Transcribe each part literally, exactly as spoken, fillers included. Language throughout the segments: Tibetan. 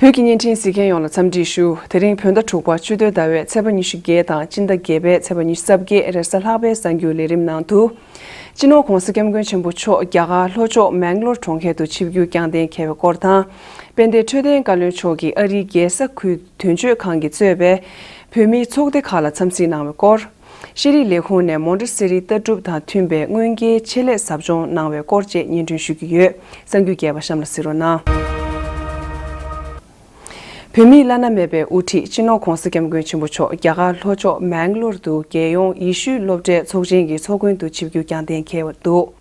བོད་ཀྱི་བརྙན་འཕྲིན་གཟིགས་མཁན་ཡོངས་ལ་འཚམས་འདྲི་ཞུ། དེ་རིང་བོད་ཟླ་དྲུག་པ་ཆུ་སྟོན་ཟླ་བའི་ཚེས་པ་ཉི་ཤུ་བརྒྱད་དང་སྤྱི་ཟླ་བརྒྱད་པའི་ཚེས་པ་ཉི་ཤུ་རྩ་བརྒྱད་རེས་གཟའ་ལྷག་པའི་གསར་འགྱུར་ལས་རིམ་ནང་དུ། སྤྱི་ནོར་༧གོང་ས་༧སྐྱབས་མགོན་ཆེན་པོ་མཆོག་རྒྱ་གར་ལྷོ་ཕྱོགས་མེང་ལོར་གྲོང་ཁྱེར་དུ་ཆིབས་བསྒྱུར་བསྐྱངས་གཏན་འཁེལ་བའི་སྐོར་དང་། དཔལ་ལྡན་འཕྲོད་བསྟེན་བཀའ་བློན་མཆོག་གིས་ཨ་རིའི་རྒྱལ་ས་ཁུལ་དོན་གཅོད་ཁང་གིས་གཙོས་པའི་བོད་མིའི་ཚོགས་སྡེ་ཁག་ལ་འཚམས་གཟིགས་གནང་བའི་སྐོར། ཤེས་རིག་ལས་ཁུངས་ནས་མོན་ཊ་སི་རིའི་ལྟ་གྲུབ་དང་མཐུན་པའི་སྔོན་བརྒྱའི་ཆེད་ལས་ཟབ་སྦྱོང་གནང་བའི་སྐོར་བཅས་སྙན་སྒྲོན་ཞུ་རྒྱུ་ཡོད། གསར་འགྱུར་རྒྱས་པ་གཤམ་ལ་གཟིགས་རོགས་གནང་། བོད་མིའི་བླ་ན་མེད་པའི་དབུ་ཁྲིད་སྤྱི་ནོར་༧གོང་ས་༧སྐྱབས་མགོན་ཆེན་པོ་མཆོག་རྒྱ་གར་ལྷོ་ཕྱོགས་མེང་ལོར་དུ་རྒྱལ་ཡོངས་ཡེ་ཤུའི་སློབ་གྲྭའི་ཚོགས་ཆེན་གྱི་ཚོགས་མགོན་དུ་ཆིབས་བསྒྱུར་བསྐྱངས་གཏན་འཁེལ་བ་འདུག་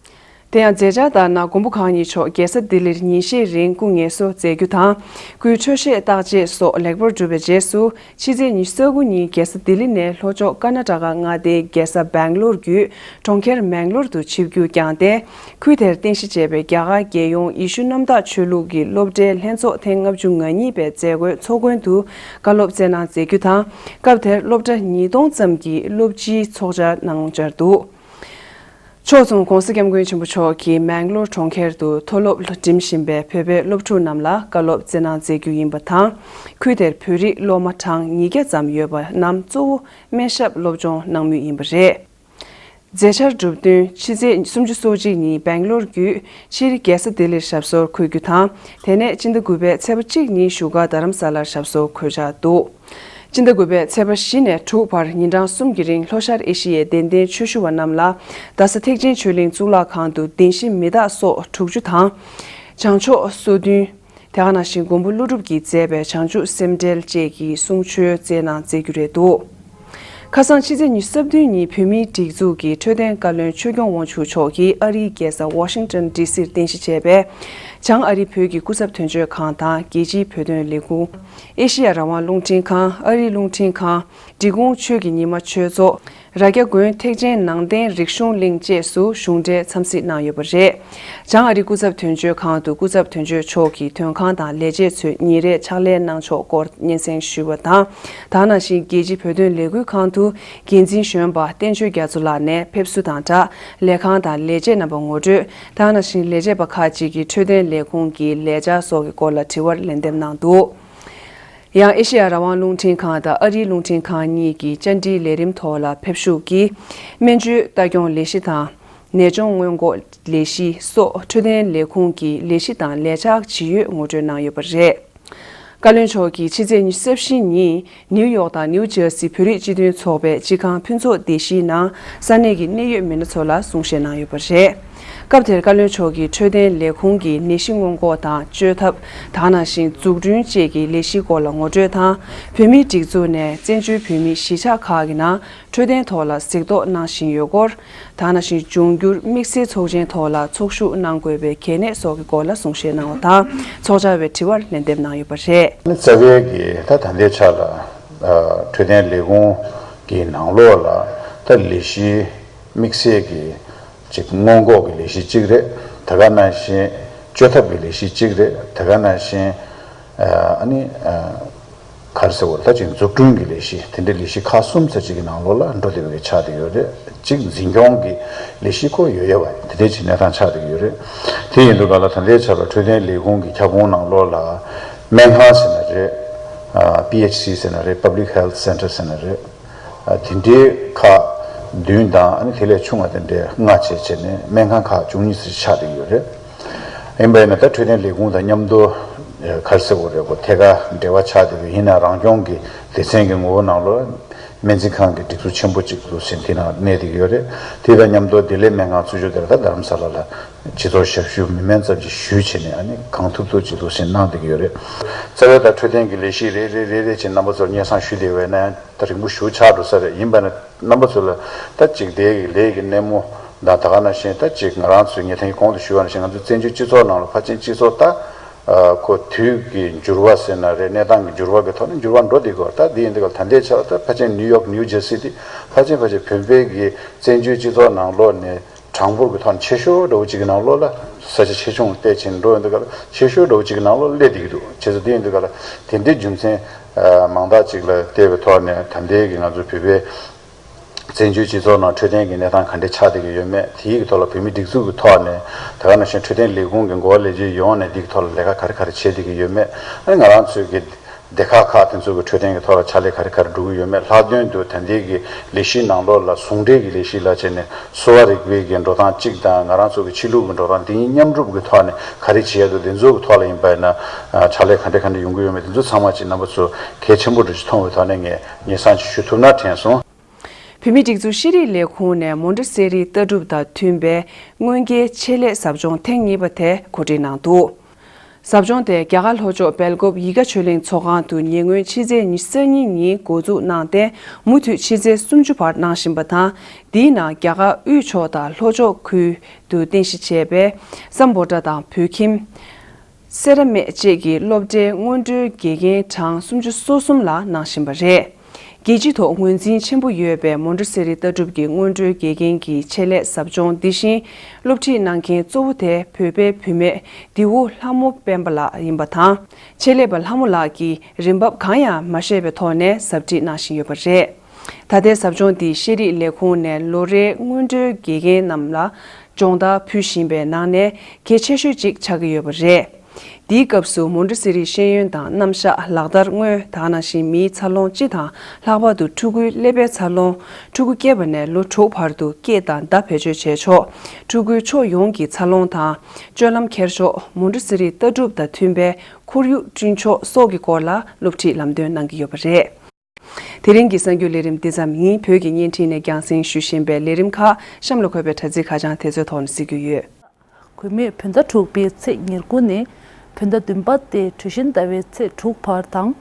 དེ་ཡང་མཛད་འཆར་ལྟར་ན། མགོན་པོ་གང་ཉིད་མཆོག་རྒྱལ་ས་ལྡི་ལིར་ཉིན་ཤས་རིང་སྐུ་ངལ་གསོ་མཛད་རྒྱུ་དང་། སྐུའི་འཕྲོད་བཞེས་བརྟག་དཔྱད་སོགས་ལེགས་པར་གྲུབ་པའི་རྗེས་སུ། ཕྱི་ཚེས་ཉི་ཤུ་རྩ་དགུ་ཉིན་རྒྱལ་ས་ལྡི་ལི་ནས་ལྷོ་ཕྱོགས་ཀར་ན་ཊ་ཀ་མངའ་སྡེའི་རྒྱལ་ས་སྦེང་ལོར་བརྒྱུད་གྲོང་ཁྱེར་མེང་ལོར་དུ་ཆིབས་བསྒྱུར་བསྐྱངས་ཏེ། ཁུལ་དེར་རྟེན་གཞི་བྱས་པའི་རྒྱ་གར་རྒྱལ་ཡོངས་ཡེ་ཤུ་གནམ་བདག་ཆོས་ལུགས་ཀྱི་སློབ་གྲྭའི་ལྷན་ཚོགས་ཐེངས་ལྔ་བཅུ་ང་གཉིས་པའི་མཛད་སྒོའི་ཚོགས་མགོན་དུ་བཀའ་སློབ་སྩལ་གནང་མཛད་རྒྱུ་དང་། སྐབས་དེར་སློབ་གྲྭ་ཉིས་སྟོང་ཙམ་གྱི་སློབ་སྤྱིའི་ཚོགས་བཅར་གནང་འཆར་འདུག་ཕྱོགས་མཚུངས་༧གོང་ས་༧སྐྱབས་མགོན་ཆེན་པོ་མཆོག་གིས་མེང་ལོར་གྲོང་ཁྱེར་དུ་མཐོ་སློབ་འགྲིམ་བཞིན་པའི་བོད་པའི་སློབ་ཕྲུག་རྣམས་ལ་བཀའ་སློབ་སྩལ་གནང་མཛད་རྒྱུ་ཡིན་པ་དང་། ཁུལ་དེར་བོད་རིགས་སློབ་མ་གྲངས་ཉིས་བརྒྱ་ཙམ་ཡོད་པ་རྣམས་གཙོ་བོ་སྨན་ཞབས་སློབ་སྦྱོང་གནང་མུས་ཡིན་པ་རེད། མཛད་འཆར་གྲུབ་བསྟུན། ཕྱི་ཚེས་སུམ་ཅུ་སོ་གཅིག་ཉིན་སྦེང་ལོར་བརྒྱུད་ཕྱིར་རྒྱལ་ས་ལྡི་ལིར་ཞབས་སོར་འཁོད་རྒྱུ་དང་། དེ་ནས་སྤྱི་ཟླ་དགུ་པའི་ཚེས་པ་གཅིག་ཉིན་བཞུགས་སྒར་རྡ་རམ་ས་ལར་ཞབས་སོར་འཁོད་འཆར་འདུག་སྤྱི་ཟླ་དགུ་པའི་ཚེས་པ་བཞི་ནས་དྲུག་བར་ཉིན་གྲངས་གསུམ་གྱི་རིང་ལྷོ་ཤར་ཨེ་ཤི་ཡའི་དད་ལྡན་ཆོས་ཞུ་བ་རྣམས་ལ་རྡ་ས་ཐེག་ཆེན་ཆོས་གླིང་གཙུག་ལག་ཁང་དུ་བདེན་བཞི་མི་རྟག་སོགས་དྲུག་ཅུ་དང་། བྱང་ཕྱོགས་སོ་བདུན། དེ་ག་ནང་བཞིན་མགོན་པོ་ཀླུ་སྒྲུབ་ཀྱིས་མཛད་པའི་བྱང་ཆུབ་སེམས་འགྲེལ་བཅས་ཀྱི་གསུང་ཆོས་སྩལ་གནང་མཛད་རྒྱུ་རེད་འདུག་ཁ་སང་ཕྱི་ཚེས་ཉི་ཤུ་རྩ་བདུན་ཉིན་བོད་མིའི་སྒྲིག་འཛུགས་ཀྱི་འཕྲོད་བསྟེན་བཀའ་བློན་ཆོས་སྐྱོང་དབང་ཕྱུག་མཆོག་གིས་ཨ་རིའི་རྒྱལ་ས་ཝ་ཤིང་ཏོན་ཌི་སིར་རྟེན་གཞི་བྱས་པའི་བྱང་ཨ་རི་བོད་ཀྱི་སྐུ་ཚབ་དོན་གཅོད་ཁང་དང་རྒྱལ་སྤྱིའི་བོད་དོན་ལས་ཁུངས། ཨེ་ཤེ་ཡ་རང་དབང་རླུང་འཕྲིན་ཁང་། ཨ་རིའི་རླུང་འཕྲིན་ཁང་། འབྲི་གུང་ཆོས་ཀྱི་ཉི་མ་ཆོས་ཚོགས། རྭ་རྒྱ་དགོན་ཐེག་ཆེན་ནང་བསྟན་རིག་གཞུང་གླིང་བཅས་སུ་གཞུང་འབྲེལ་འཚམས་གཟིགས་གནང་ཡོད་པ་རེད། བྱང་ཨ་རི་སྐུ་ཚབ་དོན་གཅོད་ཁང་དུ་སྐུ་ཚབ་དོན་གཅོད་མཆོག་གིས་དོན་ཁང་དང་ལས་བྱེད་ཚོས་ཉིན་རེའི་ཕྱག་ལས་གནང་ཕྱོགས་སྐོར་སྙན་སེང་ཞུས་པ་དང་། དེ་ག་ནང་བཞིན་རྒྱལ་སྤྱིའི་བོད་དོན་ལས་འགུལ་ཁང་དུ་འགན་འཛིན་གཞོན་པ་བསྟན་ཆོས་རྒྱ་མཚོ་ལགས་ནས་ཕེབས་བསུ་དང་སྦྲགས་ལས་ཁང་དང་ལས་བྱེད་རྣམ་པ་ངོ་སྤྲོད། དེ་ག་ནང་བཞིན་ལས་བྱེད་པ་ཁག་ཅིག་གིས་འཕྲོད་བསྟེན་ལས་ཁུངས་ཀྱི་ལས་འཆར་སོགས་ཀྱི་སྐོར་ལ་དྲི་བར་ལན་འདེབས་གནང་འདུག་ཡང་ཨེ་ཤེ་ཡ་རང་དབང་རླུང་འཕྲིན་ཁང་དང་ཨ་རིའི་རླུང་འཕྲིན་ཁང་གཉིས་ཀྱི་བཅར་འདྲིའི་ལས་རིམ་ཐོག་ལ་ཕེབས་ཞུགས་ཀྱིས། སྨན་བཅོས་ལྟ་སྐྱོང་ལས་གཞི་དང་། ནད་གཅོང་སྔོན་འགོག་ལས་གཞི་སོགས་འཕྲོད་བསྟེན་ལས་ཁུངས་ཀྱི་ལས་གཞི་དང་ལས་འཆར་ཇི་ཡོད་ངོ་སྤྲོད་གནང་ཡོད་པ་རེད། བཀའ་བློན་མཆོག་གིས་ཕྱི་ཚེས་ཉི་ཤུ་རྩ་བཞི་ཉིན་ནིའུ་ཡོག་དང་ནིའུ་ཇར་སི་བོད་རིགས་སྤྱི་མཐུན་ཚོགས་པའི་སྤྱི་ཁང་ཕུན་ཚོགས་སྡེ་བཞིའི་ནང་ས་གནས་ཀྱི་གནད་ཡོད་མི་སྣ་ཚོ་ལ་གསུང་བཤད་གནང་ཡོད་པ་རེད། སྐབས་དེར་བཀའ་བློན་མཆོག་གིས་འཕྲོད་བསྟེན་ལས་ཁུངས་ཀྱི་ནད་གཞི་སྔོན་འགོག་དང་བཅོས་ཐབས། དེ་ག་ནང་བཞིན་འཛུགས་སྐྲུན་བཅས་ཀྱི་ལས་གཞིའི་སྐོར་ལ་ངོ་སྤྲོད་དང་། བོད་མིའི་སྒྲིག་འཛུགས་ནས་བཙན་བྱོལ་བོད་མིའི་གཞིས་ཆགས་ཁག་གི་ནང་འཕྲོད་བསྟེན་ཐོག་ལ་གཟིགས་རྟོག་གནང་བཞིན་ཡོད་སྐོར། དེ་ག་ནང་བཞིན་འབྱུང་འགྱུར་དམིགས་བསལ་ཚོགས་ཆེན་ཐོག་ལ་ཚོགས་ཞུགས་གནང་དགོས་པའི་གལ་གནད་སོགས་ཀྱི་སྐོར་ལ་གསུང་བཤད་གནང་བ་དང་། ཚོགས་བཅར་བའི་དྲི་བར་ལན་འདེབས་གནང་ཡོད་པ་རེད། རྩ་བའི་གི་ད་ད་ལྟའི་ཆ་ལ་འཕྲོད་བསྟེན་ལས་ཁུངས་ཀྱི་ནང་ལོགས་ལ་ད་ལས་གཞི་དམིགས་བསལ་གྱི་ཅིག་སྔོན་འགོག་གི་ལས་གཞི་གཅིག་རེད། དེ་ག་ནང་བཞིན་བཅོས་ཐབས་ཀྱི་ལས་གཞི་གཅིག་རེད། དེ་ག་ནང་བཞིན་ཨ་ནི་ག་རེ་ཟེར་བ་ད་ཅིག་འཛུགས་སྐྲུན་གྱི་ལས་གཞི་དེ་འདྲའི་ལས་གཞི་ཁག་གསུམ་ཙམ་ཅིག་གི་ནང་ལོགས་ལ་འགྲོ་བསྡད་པའི་ཆགས་བསྡད་ཡོད་རེད། གཅིག་འཛིན་སྐྱོང་གི་ལས་གཞི་ཁོ་ཡོད་ཡོད་པ་དེ་འདྲའི་ཅིག་གནས་སྟངས་ཆགས་བསྡད་ཡོད་རེད། དེ་ཡིན་དུས་ག་ལ་ད་ལྟའི་ཆ་ལ་འཕྲོད་བསྟེན་ལས་ཁུངས་ཀྱི་ཁྱབ་ཁོངས་ནང་ལོགས་ལ་སྨན་ཁང་ཟེར་ན་རེད། པི་ཨེཆ་སི་ཟེར་ན་རེད། Public Health Center ཟེར་ན་རེད། དེ་འདྲའི་ཁག་བདུན་དང་ཨ་ནི་དེ་ལས་ཆུང་བ་དེ་འདྲའི་ལྔ་བྱས་བྱས་ནས་སྨན་ཁང་ཁག་བཅུ་གཉིས་ཙམ་ཆགས་བསྡད་ཡོད་རེད། ཡིན་པ་ཡིན་ན་ད་འཕྲོད་བསྟེན་ལས་ཁུངས་དང་མཉམ་དུ་ག་རེ་ཟེར་དགོས་རེད། ཁོ་ཐད་ཀར་འབྲེལ་བ་ཆགས་བསྡད་པའི་ཡིན་ན་རང་སྐྱོང་གི་སྡེ་ཚན་གྱི་ངོ་བོ་ནང་ལོགས་སྨན་རྩིས་ཁང་གི་སྒྲིག་འཛུགས་ཆེན་པོ་གཅིག་ཏུ་ཟིན་དེ་ནང་གནས་བསྡད་ཡོད་རེད། དེ་དང་མཉམ་དུ་བདེ་ལེགས་སྨན་ཁང་གཙོ་ཆེ་དེར་ད་རྡ་རམ་ས་ལ་ལ་སྤྱི་ཚོགས་ཞབས་ཞུ་མི་དམན་ཙམ་ཞིག་ཞུས་བྱས་ནས་ཨ་ནི་གང་ཐུབ་ཐུབ་ཅིག་ཏུ་ཟིན་གནང་བསྡད་ཀྱི་ཡོད་རེད། རྩ་བའི་ད་འཕྲོད་བསྟེན་གྱི་ལས་གཞི་རེ་རེ་རེ་རེ་བྱས་རྣམ་པ་ཚོར་སྙན་སེང་ཞུས་བསྡད་པ་ཡིན་ན་ཡང་། ད་རིང་པོ་ཞེ་པོ་ཆགས་འགྲོ་ས་རེད། ཡིན་པ་ན་རྣམ་པ་ཚོ་ལ་ད་ཅིག་དེ་གི་ལས་ཀྱི་སྣེ་མོ་དང་ད་ག་ནང་བཞིན་ད་ཅིག་ང་རང་ཚོའི་ཉེ་ཐང་གི་གོང་དུ་ཞུས་པ་ནང་བཞིན་ང་ཚོའི་བཙན་བྱོལ་སྤྱི་ཚོགས་ནང་ལ་ཕལ་ཆེར་སྤྱི་ཚོགས་ད་ཁོ་དུས་ཀྱི་འགྱུར་བ་ཟེར་ན་རེད། གནས་སྟངས་ཀྱི་འགྱུར་བ་གི་ཐོག་ནས་འགྱུར་བ་འགྲོ་བསྡད་ཀྱི་ཡོད་རེད། ད་དེ་ཡིན་དུས་ག་ལ་ད་ལྟའི་ཆར་ད་ཕལ་ཆེར་ནིའུ་ཡོག་ནིའུ་ཇར་སི་དེ་ཕལ་ཆེར་ཕལ་ཆེར་བོད་པའི་གི་བཙན་བྱོལ་སྤྱི་ཚོགས་ནང་ལོགས་ནས་གྲངས་འབོར་གྱི་ཐོག་ནས་ཆེ་ཤོས་འདྲ་བོ་ཅིག་གི་ནང་ལོགས་ལ་ས་ཆ་ཆེ་ཆུང་བལྟས་ཕྱིན་འགྲོ་ཡོང་དུས་ག་ལ་ཆེ་ཤོས་འདྲ་བོ་ཅིག་གི་ནང་ལོགས་སླེབས་བསྡད་ཀྱི་འདུག་བྱས་ཙང་དེ་ཡིན་དུས་ག་ལ་དེ་འདྲའི་རྒྱུ་མཚན་མང་དག་ཅིག་ལ་བལྟས་པའི་ཐོག་ནས་ད་ལྟའི་གི་ང་ཚོ་བོད་པའི་ བཙན་བྱོལ་སྤྱི་ཚོགས་ནང་འཕྲོད་བསྟེན་གྱི་གནས་སྟངས་ག་འདྲ་ཆགས་བསྡད་ཀྱི་ཡོད་མེད། དེའི་གི་ཐོག་ལ་བོད་མིའི་སྒྲིག་འཛུགས་ཀྱི་ཐོག་ནས་དེ་ག་ནང་བཞིན་འཕྲོད་བསྟེན་ལས་ཁུངས་ཀྱི་འགོ་བ་ལས་བྱེད་ཡོངས་ནས་འདི་གི་ཐོག་ལ་ལས་ཀ་ག་རེ་ག་རེ་བྱས་བསྡད་ཀྱི་ཡོད་མེད། ཨ་ནི་ང་རང་ཚོའི་གི་སྡེ་ཁག་ཁག་དེ་ཚོ་གི་འཕྲོད་བསྟེན་གྱི་ཐོག་ལ་ཕྱག་ལས་ག་རེ་ག་རེ་འགྲོ་གི་ཡོད་མེད། ལྷག་དོན་དུ་ད་ལྟའི་གི་ལས་གཞིའི་ནང་ལོགས་ལ་ཟུང་འབྲེལ་གྱི་ལས་གཞི་ལ་བྱས་ནས་གསོ་བ་རིག་པའི་གི་འགྲོ་སྟངས་གཅིག་དང་། ང་རང་ཚོ་གི་ཕྱི་ལུགས་ཀྱི་འགྲོ་སྟངས་དེ་གཉིས་མཉམ་རུབ་ཀྱི་ཐོག་ནས་ག་རེ་བྱེད་ཡ་འདུག་དེ་ཚོ་གི་ཐོག་ལ་ཡིན་པ་ཡིན་ན་ཕྱག་ལས་ག་འདྲ་ག་འདྲ་ཡོང་གི་ཡོད་མེད། དེ་ཚོ་ཚང་མ་ཅིག་རྣམ་པ་ཚོ་གལ་ཆེན་པོ་འདྲ་ཞིག་མཐོང་བའི་ཐོག་ནས་ངས་སྙན་སེང་ཅིག་ཞུ་ཐུབ་ན་དྲན་སོང་། བོད་མིའི་སྒྲིག་འཛུགས་ཤེས་རིག་ལས་ཁུངས་ནས་མོན་ཊ་སེ་རི་ལྟ་གྲུབ་དང་མཐུན་པའི་སྔོན་འགྱེད་ཆེད་ལས་ཟབ་སྦྱོང་ཐེངས་གཉིས་པ་དེ་གོ་སྒྲིག་གནང་འདུག་ཟབ་སྦྱོང་དེ་རྒྱ་གར་ལྷོ་ཕྱོགས་སྦེལ་ཀོབ་ཡིད་དགའ་ཆོས་གླིང་ཚོགས་ཁང་དུ་ཉེ་སྔོན་ཕྱི་ཚེས་ཉི་ཤུ་རྩ་གཉིས་ཉིན་འགོ་འཛུགས་གནང་སྟེ་མུ་མཐུད་ཕྱི་ཚེས་སུམ་ཅུ་བར་གནང་བཞིན་པ་དང་། འདིའི་ནང་རྒྱ་གར་དབུས་ཕྱོགས་དང་ལྷོ་ཕྱོགས་ཁུལ་དུ་རྟེན་གཞི་བྱས་པའི་སམ་བྷོ་ཊ་དང་བོད་ཁྱིམ། སེ་ར་སྨད་བཅས་ཀྱི་སློབ་གྲྭའི་སྔོན་འགྲོའི་དགེ་རྒན་གྲངས་སུམ་ཅུ་སོ་གསུམ་ལ་གནང་བཞིན་པ་རེད། རྒྱལ་སྤྱིའི་ཐོག་ངོས་འཛིན་ཆེན་པོ་ཡོད་པའི་མོན་ཊ་སེ་རི་ལྟ་གྲུབ་ཀྱི་སྔོན་འགྲོའི་དགེ་རྒན་གྱི་ཆེད་ལས་ཟབ་སྦྱོང་འདི་བཞིན་སློབ་ཁྲིད་གནང་མཁན་གཙོ་བོ་དེ་བོད་པའི་བུད་མེད་དེའུ་ལྷ་མོ་སྤེན་པ་ལགས་ཡིན་པ་དང་། ཆེད་ལས་པ་ལྷ་མོ་ལགས་ཀྱིས་རིན་འབབ་གང་ཡང་མ་བཤད་པའི་ཐོག་ནས་ཟབ་ཁྲིད་གནང་བཞིན་ཡོད་པ་རེད། ད་ལྟའི་ཟབ་སྦྱོང་འདི་ཤེས་རིག་ལས་ཁུངས་ནས་ལོ་རེའི་སྔོན་འགྲོའི་དགེ་རྒན་རྣམས་ལ་སྦྱོང་བརྡར་ཕུལ་བཞིན་པའི་ནང་ནས་གལ་ཆེ་ཤོས་གཅིག་ཆགས་ཀྱི་ཡོད་པ་རེད། འདིའི་སྐབས་སུ་མོན་ཊ་སེ་རིའི་ཤེས་ཡོན་དང་རྣམ་གཞག་ལག་བསྟར་དངོས། ད་ག་ནང་བཞིན་མིའི་འཚར་ལོངས་སྤྱི་དང་། ལྷག་པར་དུ་ཕྲུ་གུའི་ཀླད་པའི་འཚར་ལོངས། ཕྲུ་གུ་སྐྱེས་པ་ནས་ལོ་དྲུག་བར་དུ་སྐྱེས་དང་ཟླ་བེད་སྤྱོད་བྱེད་ཕྱོགས། ཕྲུ་གུའི་ཕྱོགས་ཡོངས་ཀྱི་འཚར་ལོངས་དང་སྤྱོད་ལམ་འཁྱེར་ཕྱོགས། མོན་ཊ་སེ་རིའི་ལྟ་གྲུབ་དང་མཐུན་པའི་ཁོར་ཡུག་བསྐྲུན་ཕྱོགས་སོགས་ཀྱི་སྐོར་ལ་སློབ་ཁྲིད་ལམ་སྟོན་གནང་གི་ཡོད་པ་རེད། དེ་རིང་གི་གསར་འགྱུར་ལས་རིམ་འདི་ཙམ་ཡིན། བོད་ཀྱི་བརྙན་འཕྲིན་ནས་རྒྱང་སྲིང་ཞུ་བཞིན་པའི་ལས་རིམ་ཁག་གཤམ་ལ་འཁོད་པའི་དྲ་ཚིགས་ཁ་བྱང་དེ་ཚོའི་ཐོག་ནས་གཟིགས་རྒྱུ་ཡོད། གུས་མོས་བོད་ཟླ་དྲུག་པའི་ཚེས་ཉེར་དགུ་ནས་བོད་ཟླ་བདུན་པ་སྟེ་གྲུ་བཞི་ཟླ་བའི་ཚེས་དྲུག་བར་དང་།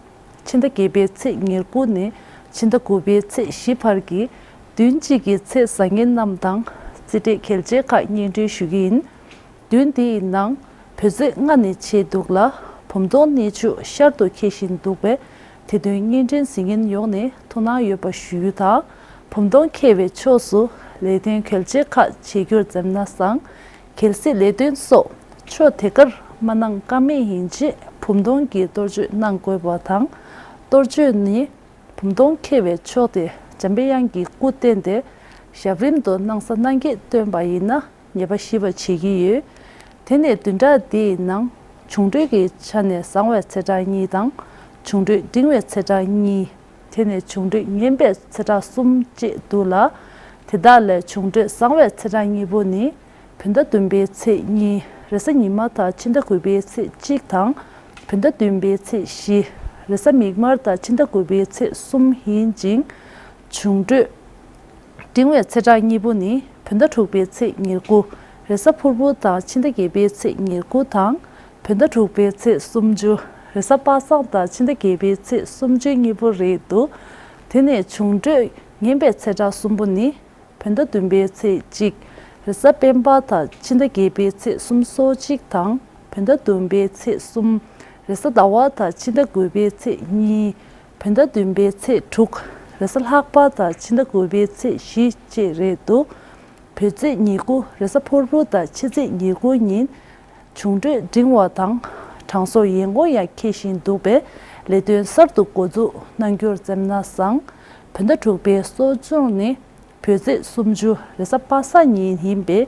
ཕྱི་ཟླ་བརྒྱད་པའི་ཚེས་ཉེར་དགུ་ནས་ཕྱི་ཟླ་དགུ་པའི་ཚེས་བཞི་བར་གྱི་བདུན་གཅིག་གི་ཚེས་བཟང་ངན་རྣམས་དང་རྩིས་འབྲས་གལ་ཆེ་ཁག་སྙན་སྒྲོན་ཞུ་གི་ཡིན། བདུན་འདིའི་ནང་བོད་ཚེས་ལྔ་ནས་ཆད་འདུག་ལ། བུམ་སྟོང་གནས་ཆུ་ཤར་དུ་འཁེལ་བཞིན་འདུག་པས། དེ་དོན་བརྙན་འཕྲིན་གཟིགས་མཁན་ཡོངས་ནས་ཐུགས་སྣང་ཡོད་པ་ཞུ་རྒྱུ་དང་། བུམ་སྟོང་འཁེལ་བའི་ཕྱོགས་སུ་ལས་དོན་གལ་ཆེ་ཁག་བྱེད་རྒྱུར་འཛེམ་ན་བཟང་། གལ་སྲིད་ལས་དོན་སོགས་ཕྱོགས་དེ་གར་མ་གནང་ཀ་མེད་ཡིན་ཕྱིན་བུམ་སྟོང་གི་གཏོར་མཆོད་གནང་དགོས་པ་དང་། གཏོར་མཆོད་ནི་བུམ་སྟོང་འཁེལ་བའི་ཕྱོགས་དེ་འཇམ་པའི་དབྱངས་ཀྱི་སྐུ་བསྟན་ཏེ་ཞབས་རིམ་དུ་གནང་ས་གནང་གེས་བཏོན་པ་ཡིན་ན། ཉེས་པ་ཞི་བར་བྱེད་ཀྱི་ཡོད། དེ་ནས་བདུན་ཕྲག་འདིའི་ནང་འབྱུང་འཕྲོད་ཀྱི་ཆ་ནས་བཟང་བའི་ཚེས་གྲངས་གཉིས་དང་། འབྱུང་འཕྲོད་འབྲིང་བའི་ཚེས་གྲངས་གཉིས། དེ་ནས་འབྱུང་འཕྲོད་ངན་པའི་ཚེས་གྲངས་གསུམ་བཅས་འདུག་ལ། དེ་དག་ལས་འབྱུང་འཕྲོད་བཟང་བའི་ཚེས་གྲངས་གཉིས་པོ་ནི། བོད་ཟླ་བདུན་པའི་ཚེས་གཉིས་རེས་གཟའ་ཉི་མ་དང་ཕྱི་ཟླ་དགུ་པའི་ཚེས་གཅིག་དང་། བོད་ཟླ་བདུན་པའི་ཚེས་བཞི་རེས་གཟའ་མིག་དམར་དང་ཕྱི་ཟླ་དགུ་པའི་ཚེས་གསུམ་ཡིན་ཅིང་། འབྱུང་འཕྲོད་འབྲིང་བའི་ཚེས་གྲངས་གཉིས་པོ་ནི། བོད་ཟླ་དྲུག་པའི་ཚེས་ཉེར་དགུ་རེས་གཟའ་ཕུར་བུ་དང་ཕྱི་ཟླ་བརྒྱད་པའི་ཚེས་ཉེར་དགུ་དང་། བོད་ཟླ་དྲུག་པའི་ཚེས་སུམ་ཅུ་རེས་གཟའ་པ་སངས་དང་ཕྱི་ཟླ་བརྒྱད་པའི་ཚེས་སུམ་ཅུ་གཉིས་པོ་རེད་འདུག་དེ་ནས་འབྱུང་འཕྲོད་ངན་པའི་ཚེས་གྲངས་གསུམ་པོ་ནི། བོད་ཟླ་བདུན་པའི་ཚེས་གཅིག་རེས་གཟའ་སྤེན་པ་དང་ཕྱི་ཟླ་བརྒྱད་པའི་ཚེས་སུམ་ཅུ་སོ་གཅིག་དང་། བོད་ཟླ་བདུན་པའི་ཚེས་གསུམ་རེས་གཟའ་ཟླ་བ་དང་ཕྱི་ཟླ་དགུ་པའི་ཚེས་གཉིས། བོད་ཟླ་བདུན་པའི་ཚེས་དྲུག་རེས་གཟའ་ལྷག་པ་དང་ཕྱི་ཟླ་དགུ་པའི་ཚེས་བཞི་བཅས་རེད་འདུག་བོད་ཚེས་ཉེར་དགུ་རེས་གཟའ་ཕུར་བུ་དང་ཕྱི་ཚེས་ཉེར་དགུ་ཉིན་འབྱུང་འཕྲོད་འབྲིང་བ་དང་གྲངས་སོགས་ཡན་གོང་ཡང་འཁེལ་བཞིན་འདུག་པས། ལས་དོན་གསར་དུ་འགོ་འཛུགས་གནང་རྒྱུར་འཛེམ་ན་བཟང་། བོད་ཟླ་དྲུག་པའི་གསོ་སྦྱོང་ནི། བོད་ཚེས་སུམ་ཅུ་རེས་གཟའ་པ་སངས་ཉིན་ཡིན་པས།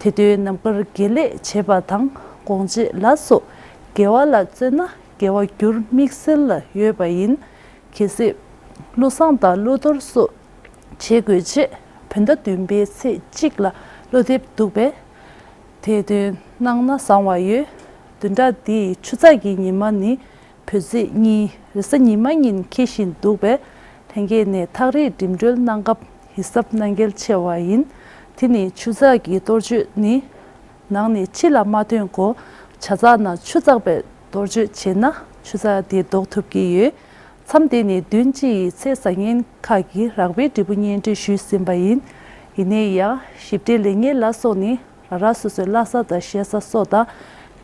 དེ་དུས་རྣམ་དཀར་དགེ་ལེགས་བྱེད་པ་དང་སྒོང་འབྱེད་ལ་སོགས་དགེ་བ་ལ་བརྩོན་ན་དགེ་བ་འགྱུར་དམིགས་བསལ་ཡོད་པ་ཡིན། གལ་སྲིད་བློ་བཟང་དང་བློ་གཏོར་སོགས་བྱེད་དགོས་ཆེད་བོད་ཟླ་བདུན་པའི་ཚེས་གཅིག་ལ་བློ་འདེབས་འདུག་པས། དེ་དུས་གནང་ན་བཟང་བ་ཡོད། བདུན་ཕྲག་འདིའི་ཆུ་ཚགས་ཀྱི་ཉི་མ་ནི། བོད་ཚེས་གཉིས་རེས་གཟའ་ཉི་མ་ཉིན་འཁེལ་བཞིན་འདུག་པས། ལྷན་རྒྱས་ནས་ཐག་རིང་འགྲིམ་འགྲུལ་གནང་སྐབས་ཡིད་གཟབ་གནང་གལ་ཆེ་བ་ཡིན། དེ་ནི་ཆུ་ཚགས་ཀྱི་གཏོར་མཆོད་ནི། ནང་ནས་ཕྱི་ལ་མ་ཐོན་གོང་ཇ་ཚགས་ནང་ཆུ་བཙགས་པའི་གཏོར་མཆོད་བྱས་ན་ཆུ་ཚགས་དེ་ལྡོག་ཐུབ་ཀྱི་ཡོད། མཚམས་དེ་ནི་བདུན་གཅིག་ཡི་ཚེས་བཟང་ངན་ཁག་གི་རགས་པའི་འབྲས་བུ་སྙན་སྒྲོན་ཞུས་ཟིན་པ་ཡིན། ཡིན་ནའི་ཡང་ཞིབ་ཕྲའི་ལེགས་ཉེས་ལ་སོགས་ནི། རང་རང་སོ་སོའི་བླ་གཟའ་དང་གཤེད་གཟའ་སོགས་དང་།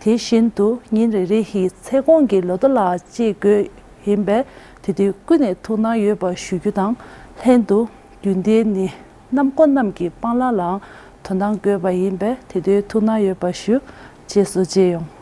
དེ་བཞིན་དུ་ཉིན་རེ་རེ་ཡི་ཚེས་གོང་གི་ལོ་ཐོ་ལའང་དཔྱད་དགོས་ཡིན་པས། དེ་དུས་ཀུན་ནས་ཐུགས་སྣང་ཡོད་པ་ཞུ་རྒྱུ་དང་། ལྷན་དུ་རྒྱུན་ལྡན་ནི་གནམ་སྒོ་རྣམས་ཀྱི་སྤང་བླང་ལའང་དོ་སྣང་དགོས་པ་ཡིན་པས། དེ་དུས་ཐུགས་སྣང་ཡོད་པ་ཞུ། རྗེས་སུ་མཇལ་ཡོང་།